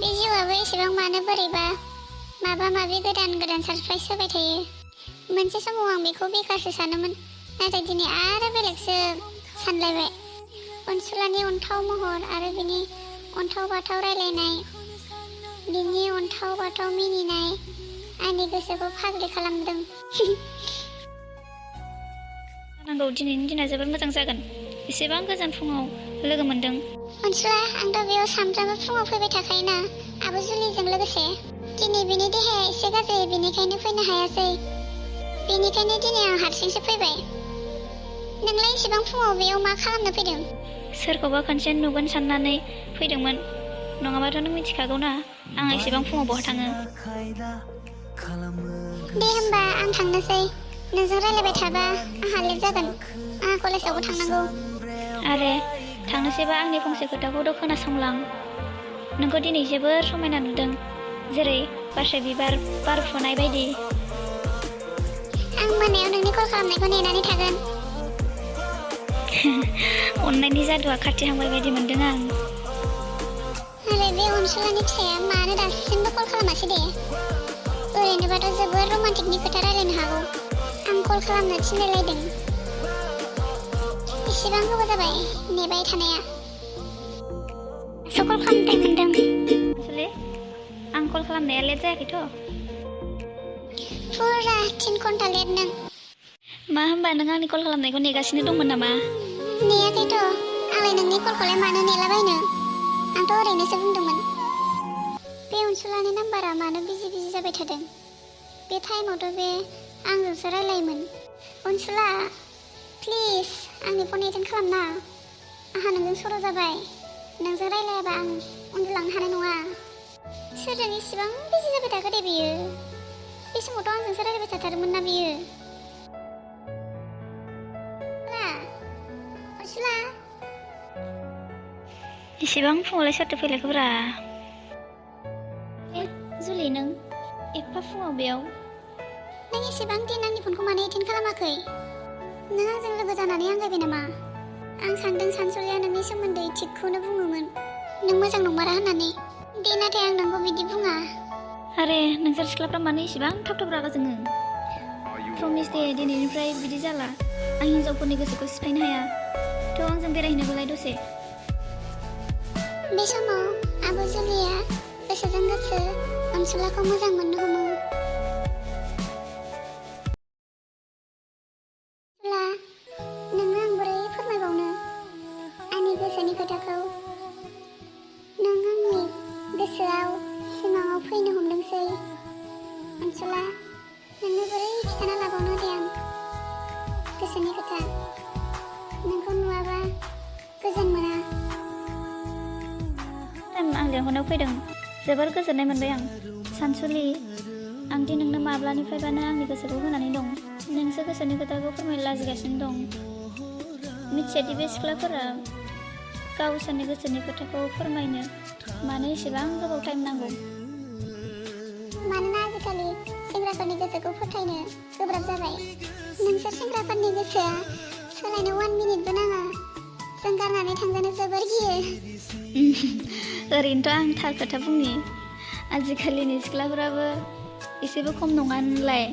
बे जिउआबो एसेबां मानो बोरैबा माबा माबि गोदान सारप्राइज होबाय थायो। मोनसे समाव आं बेखौ बेकारसो सानोमोन, नाथाय दिनै आरो बेलेगसो सानलायबाय। अनसुलानि अन्थाव महर आरो बिनि अन्थाव बाथाव रायलायनाय, बिनि अन्थाव बाथाव मिनिनाय आंनि गोसोखौ फाग्लि खालामदों। जानांगौ दिनैनि दिना जोबोर मोजां जागोन। एसेबां गोजान फुङाव लोगो मोनदों। अनसुला, आंथ' बेयाव सानफ्रामबो फुङाव फैबाय थाखायोना, आब' जुलिजों लोगोसे। दिनै बिनि देहाया एसे गाज्रि, बेनिखायनो फैनो हायासै। बेनिखायनो दिनै आं हारसिंसो फैबाय। नोंलाय एसेबां फुङाव बेयाव मा खालामनो फैदों? सोरखौबा खनसे नुगोन साननानै फैदोंमोन। नङाबाथ' नों मिथिखागौ ना आं एसेबां फुङाव बहा थाङो। दे होमबा आं थांनोसै। नोंजों रायलायबाय थाबा आंहा लेट जागोन। आंहा कलेजावबो थांनांगौ। आरे थांनोसैबा आंनि फंसे खोथाखौथ' खोनासंलां। नोंखौ दिनै जोबोर समायना नुदों, जेरै बारसे बिबार बारफुनाय बायदि। आं मोनायाव नोंनि कल खालामनायखौ नेनानै थागोन। अननायनि जादुआ खाथिहांबाय बायदि मोनदों आं। आरे बे अनसुलानि फिसाया मानो दासिमबो कल खालामासै दे? ओरैनोबाथ' जोबोर रमान्टिकनि खोथा रायलायनो हागौ। आं कल खालामनो थिनलायलायदों। इसेबां गोबाव जाबाय नेबाय थानाया। कल खालामबाय मोनदों। असले आं कल खालामनाया लेट जायाखैथ'? फुरा 3 घन्टा लेट नों। मा होमबा नों आंनि कल खालामनायखौ नेगासिनो दंमोन नामा? नेयाखैथ'। आंलाय नोंनि कलखौलाय मानो नेलाबायनो? आंथ' ओरैनोसो बुंदोंमोन। बे अनसुलानि नाम्बारा मानो बिजि जाबाय थादों? बे टाइमावथ' बे आंजोंसो रायलायोमोन। अनसुला, प्लिज आंनि फन एटेन्ड खालामना। आंहा नोंजों सर' जाबाय। नोंजों रायलायाबा आं उन्दुलांनो हानाय नङा। सोरजों इसेबां बिजि जाबाय थाखो दे बियो? बे समावथ' आंजोंसो रायलायबाय थाथारोमोन ना बियो? अनसुला, इसेबां फुङावलाय सोरथो फैलायखोब्रा? जुलि, नों एफा फुङाव बेयाव? नों एसेबां दिन आंनि फनखौ मानो एटेन्ड खालामाखै? नों आंजों लोगो जानानै आंगायबाय नामा? आं सानदों सानसुलिया नोंनि सोमोन्दै थिगखौनो बुङोमोन, नों मोजां नंमारा होननानै। दे नाथाय आं नोंखौ बिदि बुङा। आरे नोंसोर सिख्लाफ्रा मानो इसेबां थाब रागा जोङो? प्रमिस दे, दिनैनिफ्राय बिदि जाला। आं हिन्जावफोरनि गोसोखौ सिफायनो हाया। थ' आंजों बेरायहैनोबालाय दसे। बे समाव आब' जुलिया गोसोजों गोसो अनसुलाखौ मोजां मोननो हमो। अनसुला, नोंनो आं बोरै फोरमायबावनो आंनि गोसोनि खोथाखौ? नों आंनि गोसोआव सिमाङाव फैनो हमदोंसै। अनसुला, नोंनो बोरै खिथाना लाबावनो दे आं गोसोनि खोथा। नोंखौ नुवाबा गोजोन मोना। आं लेंहरनायाव फैदों। जोबोर गोजोननाय मोनबाय आं। सानसुलि, आं दि नोंनो माब्लानिफ्रायबानो आंनि गोसोखौ होनानै दं। नोंसो गोसोनि खोथाखौ फोरमायनो लाजिगासिनो दं। मिथियादि बे सिख्लाफोरा गावसोरनि गोसोनि खोथाखौ फोरमायनो मानो एसेबां गोबाव टाइम नांगौ। मानोना आजिखालि सेंग्राफोरनि गोसोखौ फोथायनो गोब्राब जाबाय। नोंसोर सेंग्राफोरनि गोसोआ सोलायनो 1 मिनिटबो नाङा। जों गारनानै थांजानो जोबोर गियो। ओरैनोथ' आं थार खोथा बुंनि, आजिखालिनि सिख्लाफोराबो एसेबो खम नङा होनलाय।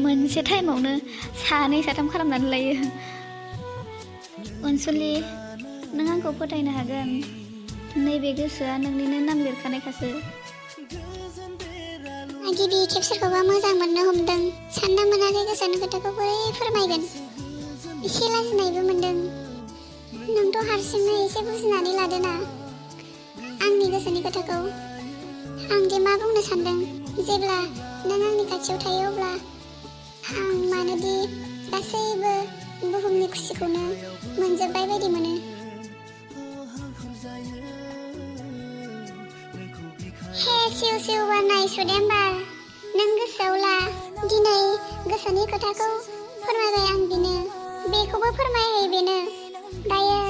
मोनसे टाइमावनो 2-3 खालामनानै लायो। अनसुलि, नों आंखौ फोथायनो हागोन। नैबे गोसोआ नोंनिनो नाम लिरखानायखासो। गिबि खेब सोरखौबा मोजां मोननो हमदों। सानना मोनाखै गोसोनि खोथाखौ बोरै फोरमायगोन। एसे लाजिनायबो मोनदों। नोंथ' हारसिंनो एसे बुजिनानै लादोना आंनि गोसोनि खोथाखौ। आं दे मा बुंनो सानदों। जेब्ला नों आंनि खाथियाव थायो अब्ला आं मानोदि गासैबो बुहुमनि खुसिखौनो मोनजोब्बाय बायदि मोनो। हे सिउ सिउ बारनाय सुदेम बार, नों गोसोआव ला। दिनै गोसोनि खोथाखौ फोरमायबाय आं बिनो, बेखौबो फोरमायहै बेनो। दायो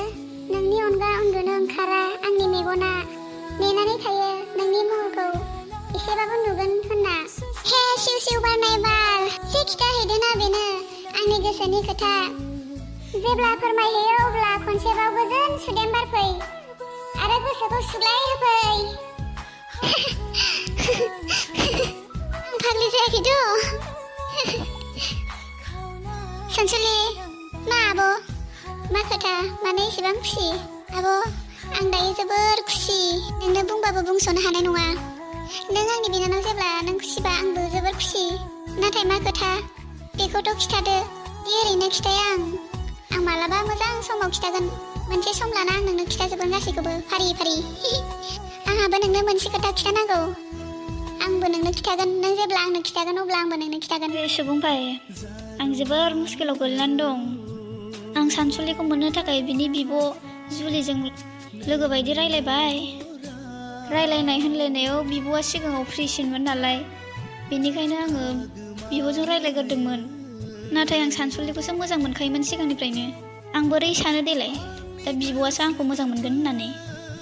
नोंनि अनगा उन्दुनो ओंखारा आंनि मेगना। नेनानै थायो नोंनि महरखौ एसेबाबो नुगोन होनना। हे सिउ सिउ बारनाय बार, जे खिथाहैदोना बेनो आंनि गोसोनि खोथा। जेब्ला फोरमायहैयो अब्ला खनसेबाव गोजोन सुदेम बार फै आरो गोसोखौ सुग्लाय होफै। आं फाग्लि जायाखैथ'। सानसुलि मा आब' मा खोथा मानो एसेबां खुसि? आब' आं दायो जोबोर खुसि नोंनो बुंबाबो बुंस'नो हानाय नङा। नों आंनि बिनानाव जेब्ला नों खुसिबा आंबो जोबोर खुसि। नाथाय मा खोथा बेखौथ' खिथादो। दि ओरैनो खिथाया आं मालाबा मोजां समाव खिथागोन। मोनसे सम लाना आं नोंनो खिथाजोबगोन गासैखौबो फारि फारि। आंहाबो नोंनो मोनसे खोथा खिथानांगौ। आंबो नोंनो खिथागोन। नों जेब्ला आंनो खिथागोन अब्ला आंबो नोंनो खिथागोन। सुबुंफाय आं जोबोर मुस्किलाव गोलैनानै दं। आं सानसुलिखौ मोननो थाखाय बिनि बिब' जुलिजों लोगो बायदि रायलायबाय। रायलायनाय होनलायनायाव बिब'आ सिगाङाव फ्रिसिनमोन नालाय, बेनिखायनो आङो बिब'जों रायलायग्रोदोंमोन। नाथाय आं सानसुलिखौसो मोजां मोनखायोमोन सिगांनिफ्रायनो। आं बोरै सानो देलाय दा बिब'आसो आंखौ मोजां मोनगोन होननानै।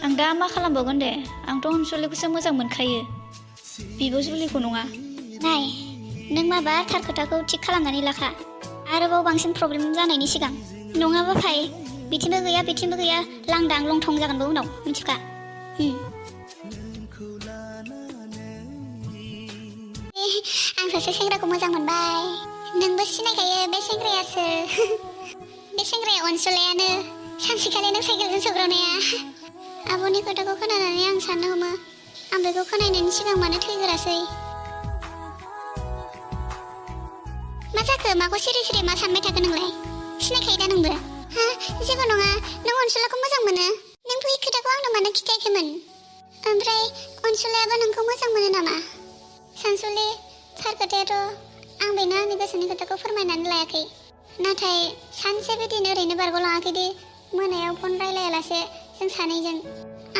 आं दा मा खालामबावगोन दे? आंथ' अनसुलिखौसो मोजां मोनखायो, बिब' जुलिखौ नङा। नाय नों माबा थार खोथाखौ थिग खालामनानै लाखा, आरोबाव बांसिन प्रब्लेम जानायनि सिगां। नङाबा फाय बिथिंबो गैया बिथिंबो गैया लांदां लंथं जागोनबो उनाव मिथिखा। आं सासे सेंग्राखौ मोजां मोनबाय। नोंबो सिनायखायो बे सेंग्राया सोर? बे सेंग्राया अनसुलायानो, सानसेखालि नों साइकेलजों सौग्रावनाया। आब'नि खोथाखौ खोनानानै आं साननो हमो आं बेखौ खोनानायनि सिगां मानो थैगोरासै। मा जाखो? माखौ सिरि सिरि मा सानबाय थाखो नोंलाय? सिनायखायो दा नोंबो? जेबो नङा, नों अनसुलाखौ मोजां मोनो। नों बे खोथाखौ आंनो मानो खिथायाखैमोन? ओमफ्राय अनसुलायाबो नोंखौ मोजां मोनो नामा? सानसुलि थार खोथायाथ' आं बेनो आंनि गोसोनि खोथाखौ फोरमायनानै लायाखै। नाथाय सानसे बिदिन ओरैनो बारग'लाङाखैदि मोनायाव फन रायलायालासे जों सानैजों।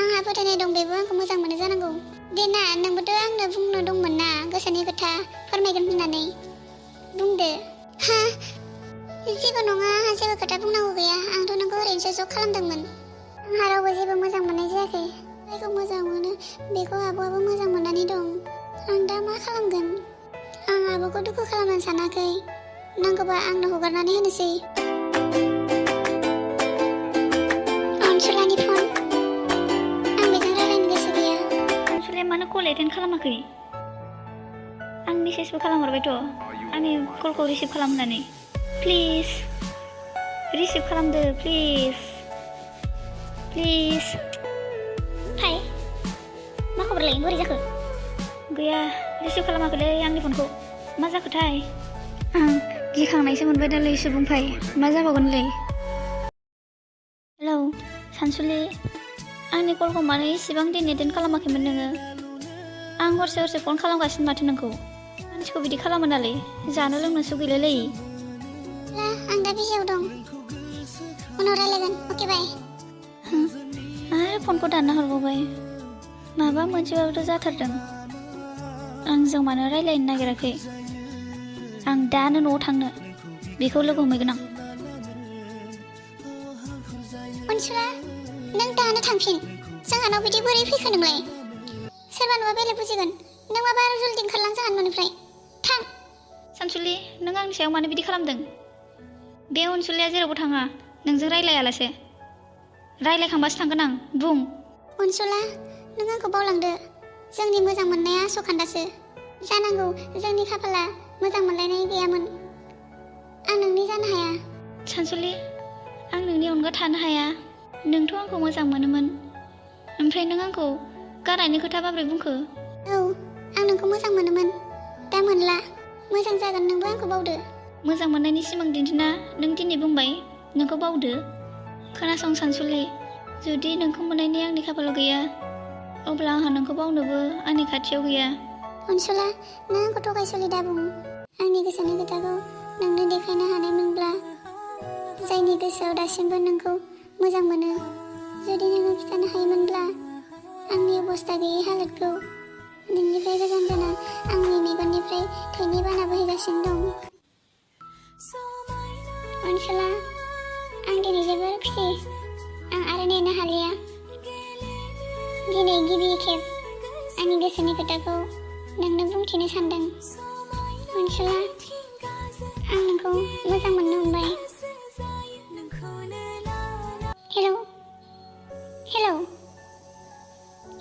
आंहा फोथायनाय दं बेबो आंखौ मोजां मोनो जानांगौ। दे ना नोंबोथ' आंनो बुंनो दंमोन ना गोसोनि खोथा फोरमायगोन होननानै। बुंदो। जेबो नङा, आंहा जेबो खोथा बुंनांगौ गैया। आंथ' नोंखौ ओरैनोसो ज' खालामदोंमोन। आंहा रावबो जेबो मोजां मोननाय जायाखै। जायखौ मोजां मोनो बेखौ आब'आबो मोजां मोननानै दं। आं दा मा खालामगोन? आं आब'खौ दुखु खालामनो सानाखै। नांगौबा आंनो हगारनानै होनोसै। अनसुलानि फन। आं बेजों रायलायनो गोसो गैया। अनसुलाया मानो कल एटेन्ड खालामाखै? आं मेसेजबो खालामहरबायथ' आंनि कलखौ रिसिभ खालाम होननानै। प्लिज रिसिभ खालामदो प्लिज। फाय मा खबरलाय? बोरै जाखो? गैया, रिसिभ खालामाखैलै आंनि फनखौ। मा जाखोथाय? आं गिखांनायसो मोनबाय दालै सुबुंफाय। मा जाबावगोनलै? हेलौ सानसुलि, आंनि कलखौ मानो इसिबां दिन एटेन्ड खालामाखैमोन नोङो? आं हरसे हरसे फन खालामगासिनो माथो नोंखौ। मानसिखौ बिदि खालामो नालाय, जानो लोंनोसो गैलायलायि। आं दा बिजियाव दं, उनाव रायलायगोन। अके बाय। आरो फनखौ दानना हरबावबाय। माबा मोनसेबाबोथ' जाथारदों। आंजों मानो रायलायनो नागिराखै? आं दानो न'आव थांनो, बेखौ लोगो हमहैगोन आं। अनसुला नों दानो थांफिन। जोंहानाव बिदि बोरै फैखो नोंलाय? सोरबा नुबा बेलेग बुजिगोन। नों माबा जल्दि ओंखारलां जोंहानि न'निफ्राय। थां। सानसुलि, नों आंनि सायाव मानो बिदि खालामदों? बे अनसुलिया जेरावबो थाङा नोंजों रायलायालासे। रायलायखांबासो थांगोन आं। बुं। अनसुला नों आंखौ बावलांदो। जोंनि मोजां मोननाया आस'खान्दासो। जानांगौ जोंनि खाफाला मोजां मोनलायनाय गैयामोन। आं नोंनि जानो हाया। सानसुलि, आं नोंनि अनगा थानो हाया। नोंथ' आंखौ मोजां मोनोमोन, ओमफ्राय नों आंखौ गारनायनि खोथा माबोरै बुंखो? औ, आं नोंखौ मोजां मोनोमोन, दा मोनला। मोजां जागोन नोंबो आंखौ बावदो। मोजां मोननायनि सिमां दिन्थिना नों दिनै बुंबाय नोंखौ बावदो। खोनासं सानसुलि, जुदि नोंखौ मोननायनि आंनि खाफालाव गैया, अब्ला आंहा नोंखौ बावनोबो आंनि खाथियाव गैया। अनसुला नों आंखौ थगायसुलि दा बुं। आंनि गोसोनि खोथाखौ नोंनो देखायनो हानायमोनब्ला, जायनि गोसोआव दासिमबो नोंखौ मोजां मोनो, जुदि नोङो खिथानो हायोमोनब्ला आंनि अबस्था गैयै हालोदखौ। नोंनिफ्राय गोजान जाना आंनि मेगननिफ्राय थैनि बाना बोहैगासिनो दं। अनसुला आं दिनै जोबोर खुसि। आं आरो नेनो हालिया। दिनै गिबि खेब आंनि गोसोनि खोथाखौ नोंनो बुंथिनो सानदों। अनसुला आं नोंखौ मोजां मोननो हमबाय। हेलौ हेलौ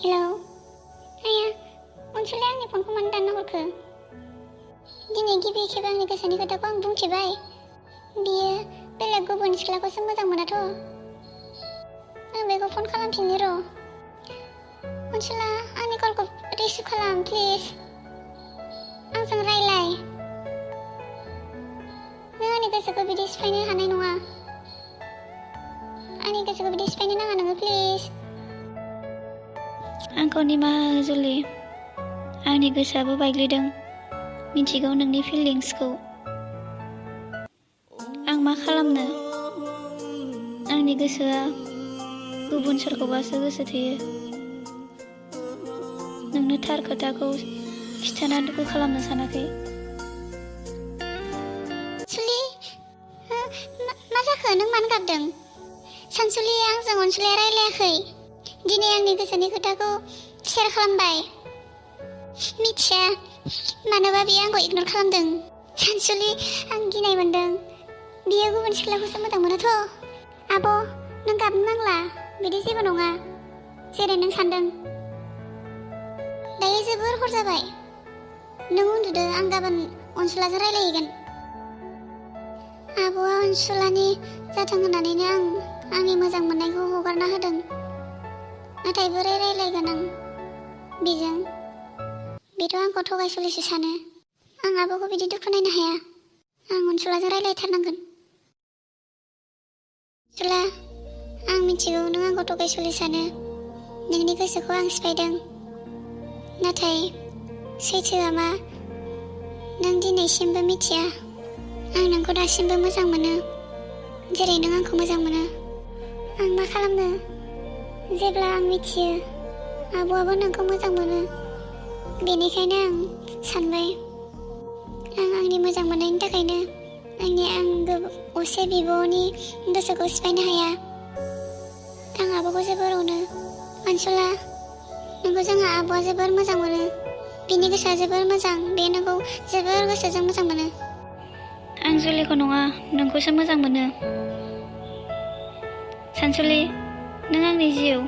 हेलौ आया गिबि खेब आंनि गोसोनि खोथाखौ आं बुंथिबाय। बियो बेलेग गुबुन सिख्लाखौसो मोजां मोनाथ'। आं बेखौ फन खालामफिननि र'। अनसुला, आंनि कलखौ रिसिभ खालाम प्लिज। आंजों रायलाय। नों आंनि गोसोखौ बिदि सिफायनो हानाय नङा। आंनि गोसोखौ बिदि सिफायनो नाङा नोङो प्लिज। आंखौ निमाहा हो जुलि। आंनि गोसोआबो बायग्लिदों। मिथिगौ नोंनि फिलिंसखौ। आं मा खालामनो? आंनि गोसोआ गुबुन सोरखौबासो गोसो थोयो। नोंनो थार खोथाखौ खिथाना दुखु खालामनो सानाखै। सुलि, मा जाखो? नों मानो गाबदों? सानसुलि, आंजों अनसुलाया रायलायाखै। दिनै आंनि गोसोनि खोथाखौ शेयार खालामबाय। मिथिया मानोबा बियो आंखौ इगनर खालामदों। सानसुलि, आं गिनाय मोनदों। बियो गुबुन सिख्लाखौसो मोजां मोनोथ'। आब', नों गाबनो नांला। बिदि जेबो नङा जेरै नों सानदों। दायो जोबोर हर जाबाय। नों उन्दुदो, आं गाबोन अनसुलाजों रायलायहैगोन। आब'आ अनसुलानि जाथों होननानैनो आं आंनि मोजां मोननायखौ हगारना होदों। नाथाय बोरै रायलायगोन आं बेजों? बेथ' आंखौ थगायसुलिसो सानो। आं आब'खौ बिदि दुखु नायनो हाया। आं अनसुलाजों रायलायथारनांगोन। अनसुला, आं मिथिगौ नों आंखौ थगायसुलि सानो। नोंनि गोसोखौ आं सिफायदों। नाथाय सैथोआ मा नों दिनैसिमबो मिथिया। आं नोंखौ दासिमबो मोजां मोनो जेरै नों आंखौ मोजां मोनो। आं मा खालामनो? जेब्ला आं मिथियो आब'आबो नोंखौ मोजां मोनो, बेनिखायनो आं सानबाय आं आंनि मोजां मोननायनि थाखायनो आंनि आंगो असे बिब'नि गोसोखौ सिफायनो हाया। आं आब'खौ जोबोर अनो। अनसुला, नोंखौ जोंहा आब'आ जोबोर मोजां मोनो। बिनि गोसोआ जोबोर मोजां। बे नोंखौ जोबोर गोसोजों मोजां मोनो। आं जुलिखौ नङा, नोंखौसो मोजां मोनो। सानसुलि, नों आंनि जिउ।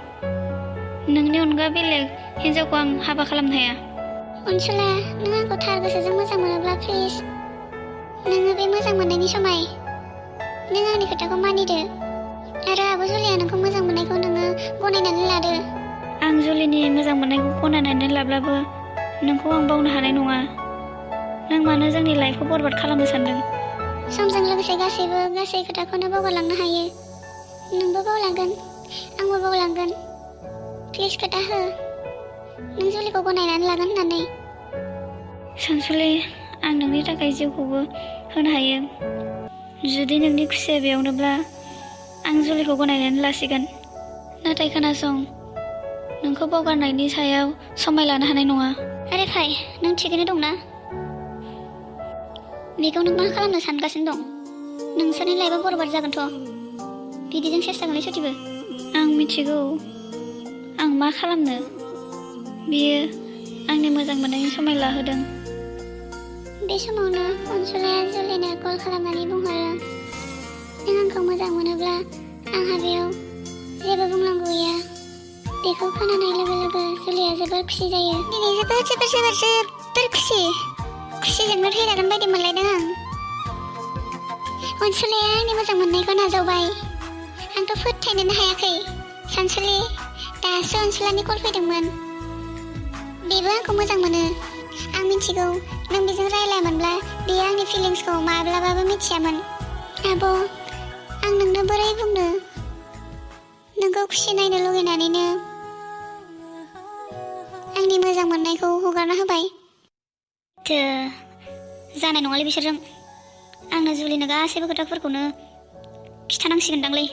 नोंनि अनगा बेलेग हिन्जावखौ आं हाबा खालामनो हाया। अनसुला, नों आंखौ थार गोसोजों मोजां मोनोब्ला प्लिज, नोङो बे मोजां मोननायनि समाय नों आंनि खोथाखौ मानिदो आरो आब' जुलिया नोंखौ मोजां मोननायखौ नोङो गनायनानै लादो। आं जुलिनि मोजां मोननायखौ गनायनानै लाब्लाबो नोंखौ आं बावनो हानाय नङा। नों मानो जोंनि लाइफखौ बरबाद खालामनो सानदों? समजों लोगोसे गासै खोथाखौनो बावगारलांनो हायो। नोंबो बावलांगोन, आंबो बावलांगोन। प्लिज खोथा हो, नों जुलिखौ गनायनानै लागोन होननानै। सानसुलि, आं नोंनि थाखाय जिउखौबो होनो हायो। जुदि नोंनि खुसिया बेयावनोब्ला आं जुलिखौ गनायनानै लासिगोन। नाथाय खोनासं, नोंखौ बावगारनायनि सायाव समाय लानो हानाय नङा। आरे फाय, नों थिगैनो दंना? बेखौ नों मा खालामनो सानगासिनो दं? नोंसोरनि लाइफआ बरबाद जागोनथ'। बिदिजों सेस जागोनलै सथिबो। आं मिथिगौ आं मा खालामनो। बियो आंनि मोजां मोननायनि समाय लाहोदों। बे समावनो अनसुलाया जुलिनो कल खालामनानै बुंहरो, नों आंखौ मोजां मोनोब्ला आंहा बेयाव जेबो बुंनांगौ गैया। बेखौ खोनानाय लोगो लोगो जुलिया जोबोर खुसि जायो। दिनै जोबोर खुसिजोंनो थैजागोन बायदि मोनलायदों आं। अनसुलाया आंनि मोजां मोननायखौ नाजावबाय। आंथ' फोथायनोनो हायाखै। सानसुलि, दासो अनसुलानि कल फैदोंमोन। बेबो आंखौ मोजां मोनो। आं मिथिगौ नों बेजों रायलायामोनब्ला बेयो आंनि फिलिंसखौ माब्लाबाबो मिथियामोन। आब', आं नोंनो बोरै बुंनो? नोंखौ खुसि नायनो लुगैनानैनो आंनि मोजां मोननायखौ हगारना होबाय। जानाय नङालै बिसोरजों। आंनो जुलिनो गासैबो खोथाफोरखौनो खिथानांसिगोनदांलै।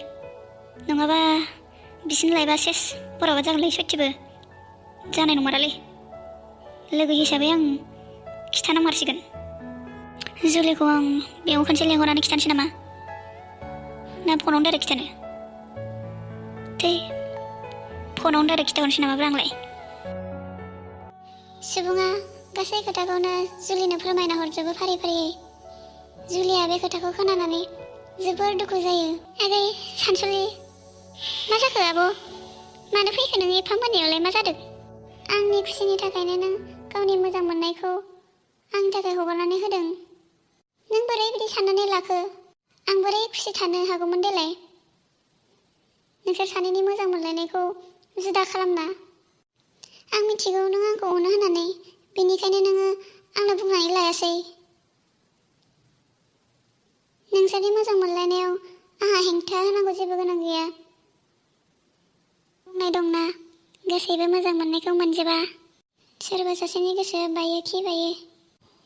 नङाबा बिसोरनि लाइफआ सेस बरबाद जागोनलै सथिबो। जानाय नङादालै। लोगो हिसाबै आं खिथानांमारसिगोन। जुलिखौ आं बेयाव खनसे लेंहरनानै खिथानोसै नामा? ना फनावनो डाइरेक्ट खिथानो? फनावनो डाइरेक्ट खिथाहरनोसै नामाब्रा आंलाय? सुबुङा गासै खोथाखौनो जुलिनो फोरमायना हरजोबो फारि फारियै। जुलिया बे खोथाखौ खोनानानै जोबोर दुखु जायो। आगै सानसुलि, मा जाखो आब'? मानो फैखो नों एफा मोनायावलाय? मा जादों? आंनि खुसिनि थाखायनो नों गावनि मोजां मोननायखौ आंनि थाखाय हगारनानै होदों। नों बोरै बिदि साननानै लाखो? आं बोरै खुसि थानो हागौमोन देलाय? नोंसोर सानैनि मोजां मोनलायनायखौ जुदा खालामना। आं मिथिगौ नों आंखौ अनो होननानै, बेनिखायनो नोङो आंनो बुंनानै लायासै। नोंसोरनि मोजां मोनलायनायाव आंहा हेंथा होनांगौ जेबो गोनां गैया। बुंनाय दंना, गासैबो मोजां मोननायखौ मोनजोबा। सोरबा सासेनि गोसोआ बायो खि बायो।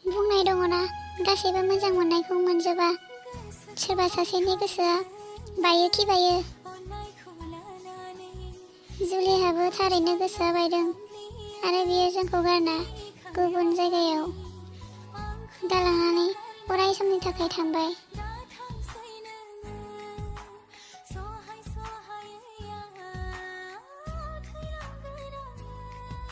बुंनाय दङना, गासैबो मोजां मोननायखौ मोनजोबा। सोरबा सासेनि गोसोआ बायो खि बायो। जुलिहाबो थारैनो गोसोआ बायदों आरो बियो जोंखौ गारना गुबुन जायगायाव गालांनानै अराय समनि थाखाय थांबाय।